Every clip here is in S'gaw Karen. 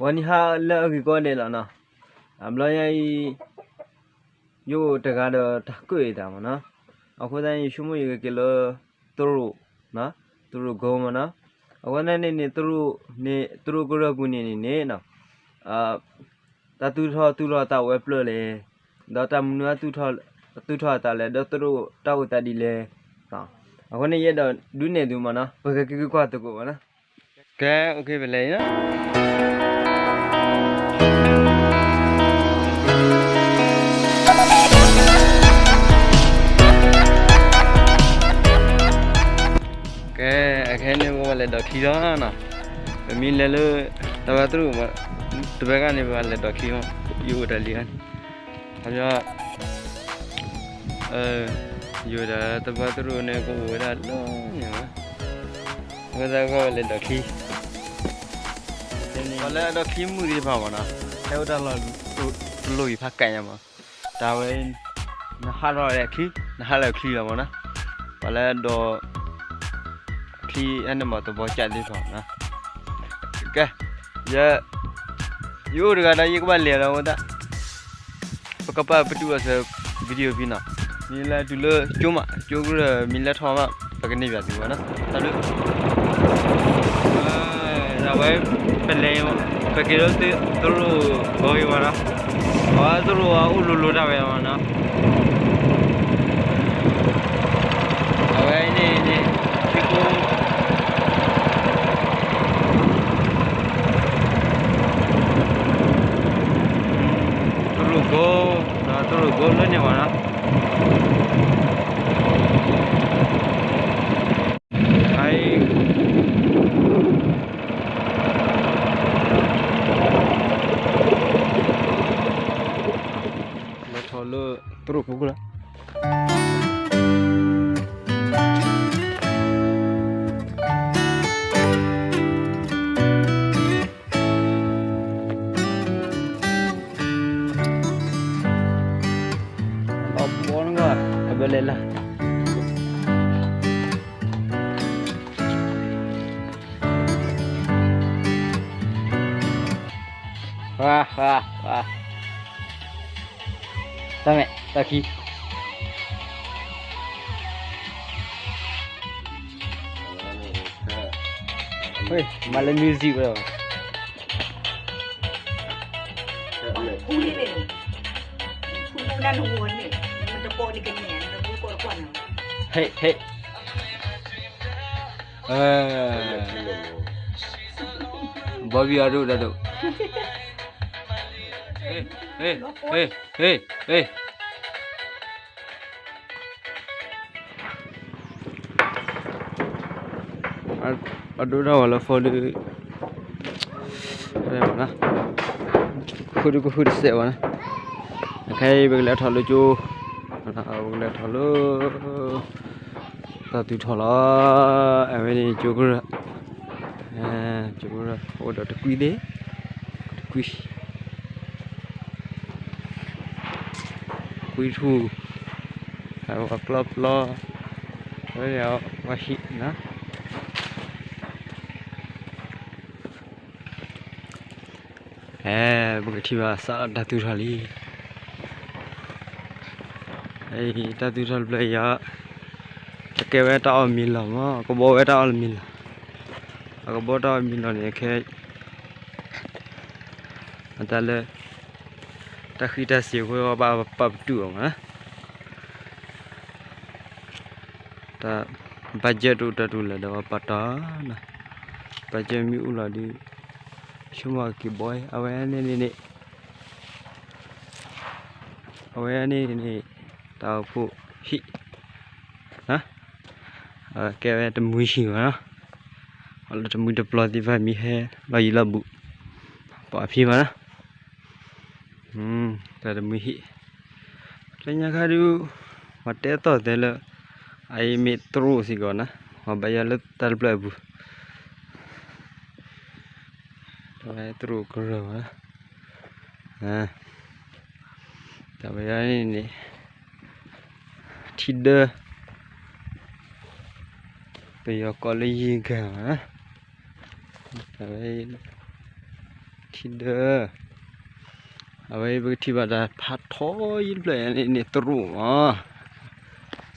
အနံၤဟါလၢအဂ့ၤကိးဂၤဒဲးလီၤနီၤ, အဘျီညါအံၤ ယအိၣ်တဂၤဒီးတၢ်ကၢၣ်အသးမ့ၢ်နီၤ, အဃိသတးန့ၣ် ယဆိကမိၣ်ယကက့ၤလၢ တရူး, တရူးကိမ့ၢ်နီၤ, အဃိသတးန့ၣ်န့ၣ် တရူးန့ၣ် တရူးကရၢၢ်ပူၤန့ၣ်န့ၣ်နီၤ တၢ်သူၣ်ထီၣ်သူၣ်လီၤသးဝဲဖျၢၣ်လဲၣ်, ဒီးတၢ်မနုၤအသူၣ်ထီၣ်အသးလဲၣ်, ဒီးတရူးတၢ်အိၣ်သးဒ်လဲၣ်, အဃိန့ၣ် ယအဲၣ်ဒိးဒုးနဲၣ်သုမ့ၢ်နီၤ, ပကက့ၤကွၢ်သကိးမ့ၢ်နီၤ, ကဲ အိၣ်ခ့ ပလဲၤအံၤနီၤ, ကဲ အခဲအံၤန့ၣ် ပကလဲၤဒိးခံလီၤနီၤ, ပမ့ၢ်လဲၤလၢ တၢ်ဘါတရူး တဘဲကန့ၣ် ပကလဲၤဒိးခံလီၤ, ယအိၣ်တၢ်လံၤန့ၣ်, အဘျီ ယိၤဒီးတၢ်ဘါတရူးန့ၣ် ကအိၣ်ဝဲဒၣ်လၢန့ၣ်မ့ၢ်, အဃိသတးကလဲၤဒိးခံ, ပှၤလၢအဒိးခံမုၢ်သ့ၣ်တဖၣ်မ့ၢ်နီၤ, ဟဲအိၣ်တၢ်လီၢ်တလိၣ်အံၤဖးကဲညါမ့ၢ်, တၢ်ဝဲ နဟးထီၣ်ဝဲဒၣ်ချံ, နဟးလၢချံလီၤမ့ၢ်နီၤ, ပှၤလၢအဒိး ချံအန့ၣ်မ့ၢ်သဘီကၠၣ်သ့ၣ်တဖၣ်နီၤ, ကဲ ယ ယအိၣ်တဂၤဒီးယကဘၣ်လဲၤလီၤအဃိသတး ပကပာ်ပတုာ်အီၤစၢၤ video ဖဲနီၤ, မ့ၢ်လဲၤတုၤလၢကၠိမး ကၠိကရၢၢ် မ့ၢ်လဲၤထီၣ်မး ပကန့ၢ်ဘၣ်သုမ့ၢ်နီၤ, တၢ်ဘျုး, အဝဲ ပလဲၤ ပက့ၤလၢတရူးဘီအံၤမ့ၢ်နီၤ, အဝဲတရူးအအိၣ်လိၤလိၤဒၣ်ဝဲမ့ၢ်နီၤ, အဝဲန့ၣ်န့ၣ် ထံကိ တရူးကိ တရူးကိလၢန့ၣ်မ့ၢ်နီၤ, အ လဲၤထီၣ်လၢတရူးကိလီၤ. အဘီနဂီၢ် အဘၢလဲၤလၢ ဝါ ဝါ ဝါ တၢ်မဲာ် တၢ်ခံ မၤလၢ music ဝဲ ဟ့ၣ် ဟ့ၣ် ဘီဘံအဒိၣ်ဒၣ်ဒိၣ် ဟ့ၣ် ဟ့ၣ် ဟ့ၣ် ဟ့ၣ် အဒိၣ်ထီၣ်ဝဲလၢ phone ဒုး ဃုဒုးကဃုတစဲးဘၣ်နီၤ, အခဲအံၤပကလဲၤထီၣ်လၢကၠိ, ပကလဲၤထီၣ်လၢ တၢ်သူၣ်ထီၣ်လီၤ, အဝဲန့ၣ်ကၠိကရၢၢ်, ကၠိကရၢၢ် အိၣ်ဒီးတကွံသ့ၣ်, တကွံ ကွံထူၣ်, အဝဲကျီပျီ, အဝဲန့ၣ်ဝဲဟံၣ်နီၤ, အဲ ပကထံၣ်ဘၣ်စးထီၣ်တၢ်သူၣ်ထီၣ်လံ, တၢ်သူၣ်ထီၣ်တဖျၢၣ်အံၤ အကဲဝဲတၢ်အီၣ်မံၤလီၢ်မး, အကဘီဝဲတၢ်အီၣ်မံၤလီၢ်, အကဘီတၢ်အီၣ်မံၤလီၢ်န့ၣ် ခဲ အတၢ်လၢ တၢ်ဃံတၢ်စ့ၤအဃိ ပဘၣ်ပာ်ပတုာ်အီၤမး, တၢ် budget တအိၣ်တၢ်တူၢ်လၢၤဒီးပာ်တီၢ်နီၤ, budget မ့ၢ်အိၣ်လီၤဒီး ဆိကမိၣ်က့ၤဘီ အဝဲန့ၣ်န့ၣ် အဝဲန့ၣ်န့ၣ် တၢ်အိၣ်ဖှိၣ်ဟံၣ် ကဲဝဲတမှံဟံၣ်ဘၣ်နီၤ, လၢတမှံတပျီသ့ၣ်တဖၣ်မ့ၢ်ဟဲလီၤယံၤလီၤဘူး ပှၤဖံးဘၣ်နီၤ, တၢ်တမှံဟံၣ်, လၢညါခါဒုး ပှၤတဲသီၣ်သဲလၢ အအံၤမ့ၢ်တရူးစ့ၢ်ကီးနီၤ, ပှၤဘၣ်ယွၤလၢတၢ်တဖျၢၣ်အပူၤ တရူးကရၢၢ်ဘၣ်, တၢ်ဝဲဒၣ်န့ၣ်န့ၣ် ထံဒၢ ပယီၤကိးလၢယံၤကၢ်ဘၣ်, တၢ်ဝဲ ထံ ထံဒၢ, အဝဲပကထံၣ်ဘၣ်တၢ်ဖးထီယံၤတဖျၢၣ်န့ၣ် တရူးမး,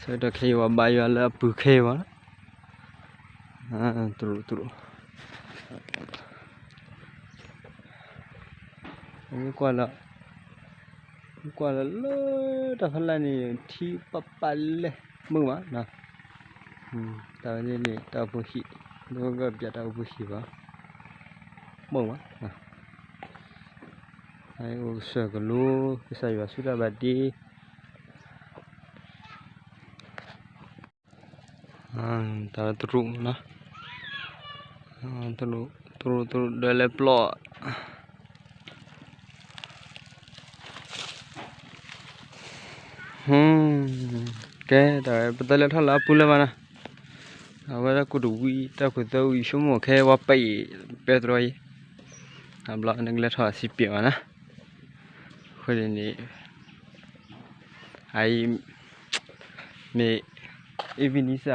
ဆၢကတီၢ်ခဲအံၤပှၤဘါယွၤလၢအပူၤခဲအံၤမး, တရူး တရူး, မ့ၢ်ကွၢ်လၢ မ့ၢ်ကွၢ်လၢလၢတၢ်ဖီလာ်န့ၣ် ထံပာ်ပာ်လဲၣ် မုာ်မး, တၢ်ဝဲန့ၣ်န့ၣ် တၢ်အိၣ်ဖှိၣ်ဟံၣ်, ဒိကပျးတၢ်အိၣ်ဖှိၣ်ဟံၣ်ဘၣ်, မုာ်မး, အိၣ်ကစၢၢ်ကလိ, ကစၢ်ယွၤဆူတၢ်ဘၣ်တ့ တၢ်တရူးနီၤ, တရူး တရူး တရူး ဒၢးလဲၤပျီၢ်, ကဲ တၢ်ဝဲပတလဲၤထီၣ်လၢအပူၤလၢၤဘၣ်နီၤ, အဝဲဒၣ်ကူၣ်တဝံၤ တၢ်ခိၣ်သၢဝံၤ ဆိကမိၣ်ခဲဝဲပအံၤ ပဲတြီအံၤ, အဘျီနကလဲၤထီၣ်အစံးပ့ၤဘၣ်နီၤ, အဃိန့ၣ်န့ၣ် အအံၤ မ့ၢ် အ့ၣ်ဘံနံစၢ်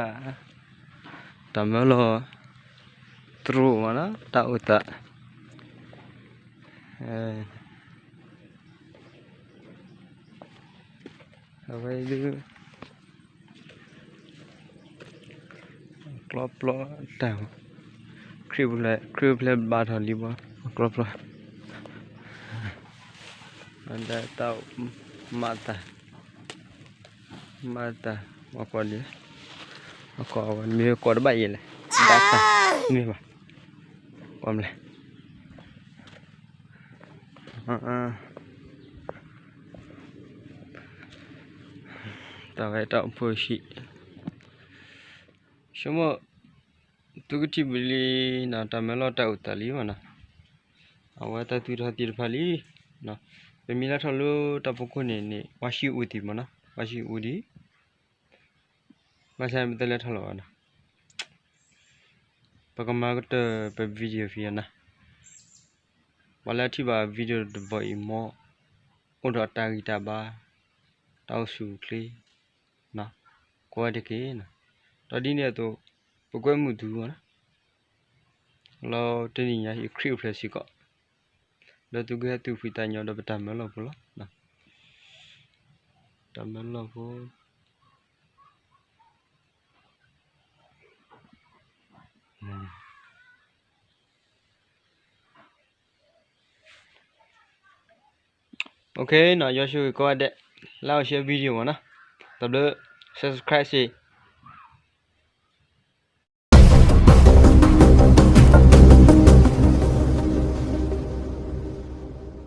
တၢ်မၢလီၤ တရူးမးနီၤ တၢ်အိၣ်သး အဝဲဒၣ် ကျီပျီတၢ် ခရံာ်အိၣ်ဖျဲၣ် ခရံာ်အိၣ်ဖျဲၣ်ဘါထီၣ်လံဘၣ် ကျီပျီ ဒီးတၢ်မၤတၢ် မၤတၢ် မၤကီၢ်လံ မၤကီၢ်မ့ၢ်ကီၢ်တဘၣ်ယဲလဲၣ် ဒၣ်တၢ်မ့ၢ်ဘၣ် ကီၢ်မလဲၣ် တၢ်ဝဲတၢ်အိၣ်ဖှိၣ်ဟံၣ် ဆိကမိၣ် သုကထံၣ်ဘၣ်လံနီၤ တၢ်မၢလီၤတၢ်အိၣ်သးလံမးနီၤ အဝဲတၢ်သုးထီၣ်သ့ၣ်တဖၣ်လံ ပမ့ၢ်လဲၤထီၣ်လၢတၢ်ဖီခိၣ်န့ၣ်န့ၣ် ဝါၡံအူဒံးမးနီၤ ဝါၡံအူဒံး ဘၣ်ဆၣ်ပတလဲၤထီၣ်လၢၤဘၣ်နီၤ ပကမၤကတၢၢ်ပ video ဖဲအံၤနီၤ ပှၤလၢထံၣ်ဘၣ် video တဘီအံၤမ့ၢ် အိၣ်ဒီးတၢ်ဂံၢ်တၢ်ဘါ တၢ်အိၣ်ဆူၣ်အိၣ်ချ့ ကိးဂၤဒဲးတက့ၢ်နီၤ ဒီးဒ်န့ၣ်အသိး ပကွဲမုာ်သုနီၤ လၢတနံၤညါအံၤ ခရံာ်အိၣ်ဖျဲၣ်စ့ၢ်ကီး လၢသုကဟဲသူၣ်ဖှံသးညီဒီးပတၢ်မၢလီၤဖိလီၤ တၢ်မၢလီၤဖိ OK နီၤ ယွၤဆိၣ်ဂ့ၤကိးဂၤဒဲး like share video မးနီၤ တဘျီ subscribe စ့ၢ်